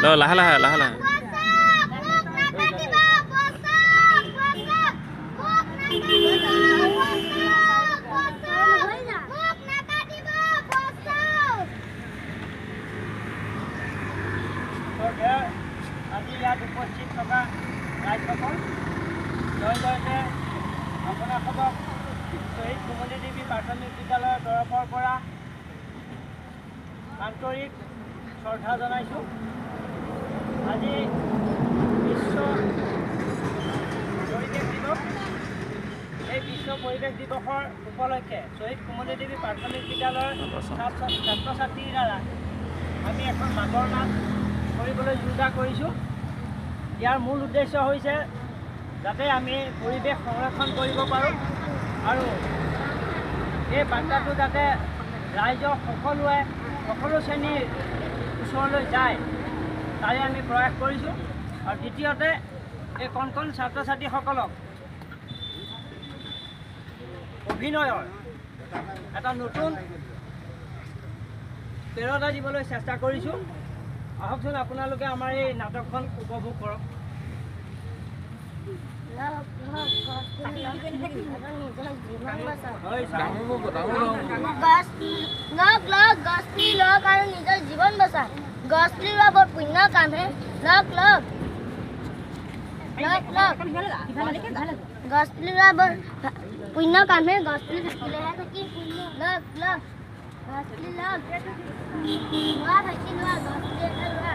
লাহে লাহে লাহে লাহে আজি ইয়াত উপস্থিত থকা ৰাইজসকল, জয় জয়তে আপোনাসবক শ্বহীদ কুমলী দেৱী প্ৰাথমিক বিদ্যালয়ৰ তৰফৰ পৰা আন্তৰিক শ্ৰদ্ধা জনাইছোঁ। আজি বিশ্ব পৰিৱেশ দিৱস। এই বিশ্ব পৰিৱেশ দিৱসৰ উপলক্ষে শ্বহীদ কুমলী দেৱী প্ৰাথমিক বিদ্যালয়ৰ ছাত্ৰ ছাত্ৰীৰ দ্বাৰা আমি এখন মাতৰ নাট কৰিবলৈ যোজনা কৰিছোঁ। ইয়াৰ মূল উদ্দেশ্য হৈছে যাতে আমি পৰিৱেশ সংৰক্ষণ কৰিব পাৰোঁ আৰু এই বাৰ্তাটো যাতে ৰাইজৰ সকলোৱে সকলো শ্ৰেণীৰ ওচৰলৈ যায় তাৰে আমি প্ৰয়াস কৰিছোঁ। আৰু দ্বিতীয়তে এই কণ কণ ছাত্ৰ ছাত্ৰীসকলক অভিনয়ৰ এটা নতুন প্ৰেৰণা দিবলৈ চেষ্টা কৰিছোঁ। আহকচোন আপোনালোকে আমাৰ এই নাটকখন উপভোগ কৰক। গছ পুলি লওক আৰু নিজৰ জীৱন বচাওক। গছ পুলি ৰোৱা বৰ পুণ্য কামহে। লওক লওক লওক লওক গছ পুলি ৰোৱা বৰ পুণ্য কামহে। গছ পুলি থাকিলেহে থাকি। লওক লওক গছ পুলি লওক, লোৱা ভাইটি লোৱা, গছ পুলি এটা লোৱা।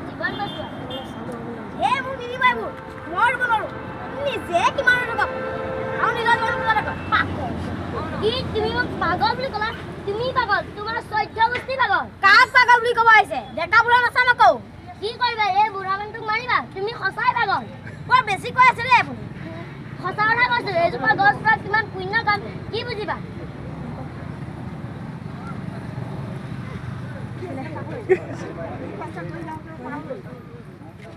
জীৱন বচোৱা। হে মোক নিদিব এইবোৰ, মই ৰুব নোৱাৰো। নিজে কিমান ৰুব আৰু নিজৰ জীৱন বচাই থাকক। কি তুমি মোক পাগল বুলি ক'লা? তুমি পাগল, তোমাৰ 14 গোষ্ঠী পাগল। কাক পাগল বুলি ক'ব আহিছে? ডেকা বুঢ়া নাচা নকওঁ। কি কৰিবা? এই বুঢ়া মানুহটোক মাৰিবা? তুমি সঁচাই পাগল। বৰ বেছি কৈ আছে দেই আপুনি। সঁচা কথা কৈছো। এজোপা গছ ৰোৱা কিমান পুণ্য কাম কি বুজিবা?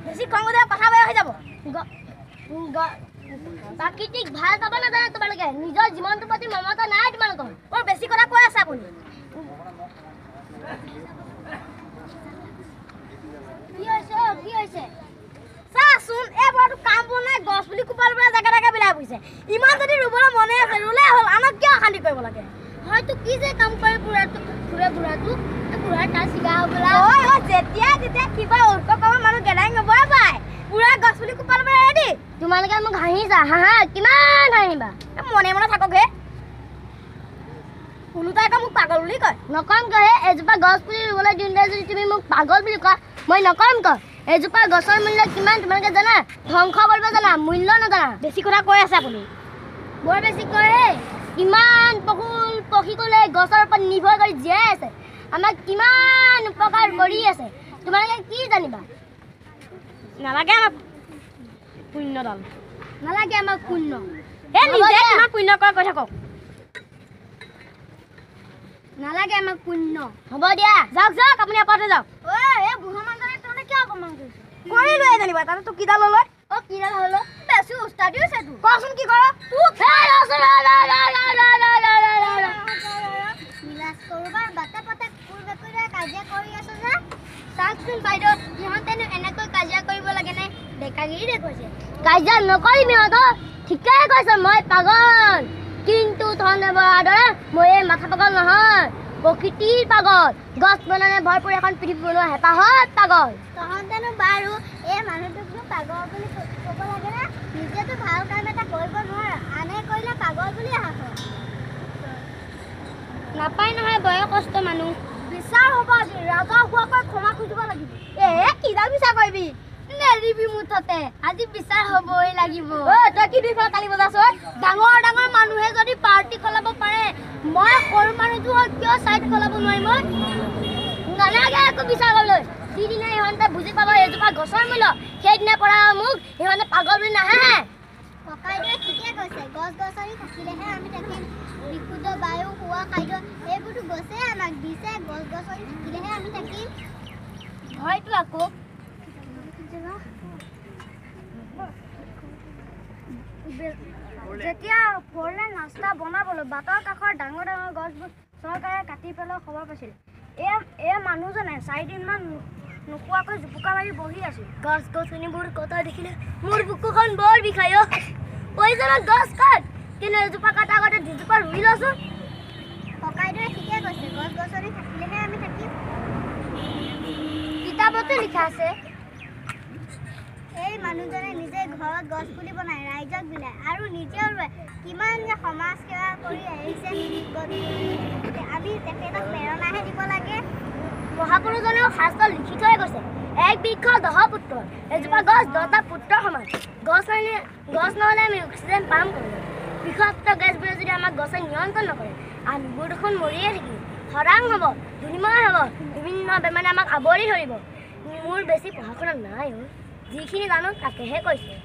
বেছি খং উঠিলে কথা বেয়া হৈ যাব। প্ৰাকৃতিক ভাল পাব নাজানা তোমালোকে। নিজৰ জীৱনটোৰ প্ৰতি মমতা নাই তোমালোকৰ। বৰ বেছি কথা কৈ আছে আপুনি। কি হৈছে? কি হৈছে? চাচোন এই বুঢ়াটো কাম বন নাই, গছ পুলি কোপাল পৰা জেগা জেগা বিলাই ফুৰিছে। ইমান যদি ৰুবলৈ মনে আছে ৰুলে হ'ল, আনক কিয় অশান্তি কৰিব লাগে? হয়তো কি যে কাম কৰে বুঢ়াটো, বুঢ়া বুঢ়াটো বুঢ়াৰ তাৰ চিগা হ'বলা। ঐ যেতিয়া তেতিয়া কিবা ঐক্য কামৰ মানুহ গেদাই নবই পায়। বুঢ়া গছ পুলি কোপাল পৰা ৰেডি। তোমালোকে মোক হাঁহিছা, হাঁহা কিমান হাঁহিবা। মনে মনে থাকক হে। ওলোটাই আকৌ মোক পাগল বুলি কয়। নকম কহে। এজোপা গছ পুলি ৰুবলৈ দিওঁতে যদি তুমি মোক পাগল বুলি কোৱা, মই নকম ক। এজোপা গছৰ মূল্য কিমান তোমালোকে জানা? ধ্বংস কৰিব জানা, মূল্য নাজানা। বেছি কথা কৈ আছে আপুনি। বৰ বেছি কয় হে। কিমান পশুল পক্ষীকুলে গছৰ ওপৰত নিৰ্ভৰ কৰি জীয়াই আছে, আমাক কিমান উপকাৰ কৰি আছে, তোমালোকে কি জানিবা? নালাগে আমাক পুণ্যদান, নালাগে আমাক পুণ্য। হে নিজে কিমান পুণ্য কৰে কৈ থাকক। নালাগে আমাক পুণ্য। হ'ব দিয়া, যাওক যাওক আপুনি এপাতে যাওক। এই বুঢ়া মানুহজনে তহঁতে কিয় অপমান কৰিছ? কৰিলোৱে জানিবা, তাতে তোক কিডাল ল'লে? অ কিডাল হ'লো? বেছি উস্তাদি হৈছে তোৰ। কচোন কি কৰ? কৰবাৰ বাটে পথে কুকুৰ মেকুৰীৰে কাজিয়া কৰি আছ যে? চাওকচোন বাইদেউ, সিহঁতেনো এনেকৈ কাজিয়া কৰিব লাগেনে? ডেকাগিৰি দেখুৱাইছে। কাজিয়া নকৰিম সিহঁতক। ঠিকেই কৈছে, মই পাগল। কিন্তু তহঁতে বৰাৰ দৰে মই এই মাথা পাগল নহয়, প্ৰকৃতিৰ পাগল। গছ বননে ভৰপূৰ এখন পৃথিৱী বনোৱা হেঁপাহত পাগল। তহঁতেনো বাৰু এই মানুহটোকনো পাগল বুলি ক'ব লাগেনে? নিজেতো ভাল কাম এটা কৰিব নোৱাৰা, আনে কৰিলে পাগল বুলি হাঁহে। নাপায় নহয় বয়সস্থ মানুহ। বিচাৰ হ'ব আজি, ৰাজহুৱাকৈ ক্ষমা খুজিব লাগিব। এ কিডাল বিচাৰ কৰিবি? নেৰিবি মুঠতে, আজি বিচাৰ হ'বই লাগিব। ঐ তই কি দুইফালে তালি বজাইছ? ডাঙৰ ডাঙৰ মানুহে যদি পাৰ্টি খলাব পাৰে, মই সৰু মানুহটো হৈ কিয় চাইড খলাব নোৱাৰিম? মই নালাগে একো বিচাৰ কৰিবলৈ। যিদিনা ইহঁতে বুজি পাব এজোপা গছৰ মূল্য, সেইদিনাৰ পৰা মোক সিহঁতে পাগল বুলি নাহাঁহে। ককাইদেৱে ঠিকে কৈছে, গছ গছনি থাকিলেহে আমি থাকিম। বিশুদ্ধ বায়ু, খোৱা খাদ্য এইবোৰতো গছে আমাক দিছে। গছ গছনি থাকিলেহে আমি থাকিম। হয়তো আকৌ। যেতিয়া ফ'ৰ লেন ৰাস্তা বনাবলৈ বাটৰ কাষৰ ডাঙৰ ডাঙৰ গছবোৰ চৰকাৰে কাটি পেলোৱাৰ খবৰ পাইছিল। এই মানুহজনে 4 দিনমান নোখোৱাকৈ জুপুকা মাৰি বহি আছিল। গছ গছনিবোৰ কটা দেখিলে মোৰ বুকুখন বৰ বিষায় অ'। প্ৰয়োজনত গছ কাট, কিন্তু এজোপা কটাৰ আগতে দুজোপা ৰুই লচোন। ককাইদেৱে ঠিকে কৈছে, গছ গছনি থাকিলেহে আমি থাকিম। কিতাপতো লিখা আছে। এই মানুহজনে নিজে ঘৰত গছ পুলি বনায়, ৰাইজক বিলায় আৰু নিজেও ৰুৱে। কিমান যে সমাজ সেৱা কৰি আহিছে! আমি তেখেতক প্ৰেৰণাহে দিব লাগে। মহাপুৰুষজনেও শাস্ত্ৰত লিখি থৈ গৈছে, এক বৃক্ষ দহ পুত্ৰ। এজোপা গছ 10টা পুত্ৰৰ সমান। গছ মানে গছ নহ'লে আমি অক্সিজেন পাম ক'লৈ? বিষাক্ত গেছবোৰে যদি আমাক গছে নিয়ন্ত্ৰণ নকৰে, আমিবোৰ দেখোন মৰিয়ে থাকিম। খৰাং হ'ব, ধূলিময় হ'ব, বিভিন্ন বেমাৰে আমাক আৱৰি ধৰিব। মোৰ বেছি পঢ়া শুনা নাই অ', যিখিনি জানো তাকেহে কৈছোঁ।